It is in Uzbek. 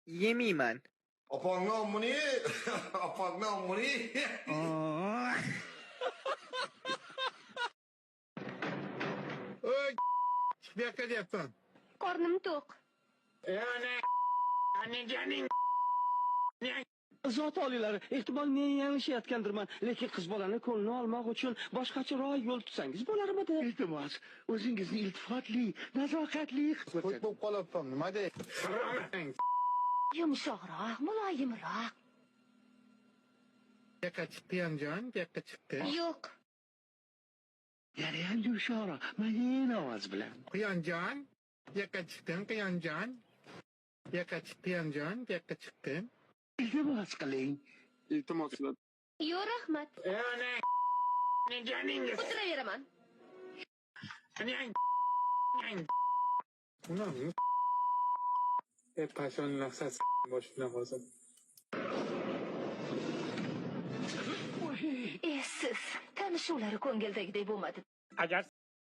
Yemayman. Opangni ommuni, opangni ommuni. Oy, chiq bu yoqqa deyapman. Qornim to'q. Zot oliylari, ehtimol men yanglishayotgandirman, lekin qiz bolani ko'nglini olmoq uchun boshqacharoq yo'l tutsangiz bo'larmidi? Iltimos, o'zingizni iltifotli, nazokatli qilib Ko'p ko'rsating. bo'lib qolyapman, nima dey? Yumshoqroq, muloyimroq. Bu yoqqa chiq, Quyanjon, bu yoqqa chiqdi. Yo'q. Yanayam yumshoqroq, mayin ovoz bilan. Quyanjon, bu yoqqa chiqdin, Quyanjon. Bu yoqqa chiq, Quyanjon, bu yoqqa chiqdin. Iltimos qiling. Iltimos. Yo'q, rahmat. O'tiraveraman. Ulan qachon narsa boshimdan hozir. Siz tanishuvlari ko'ngildagidek bo'lmadi. Agar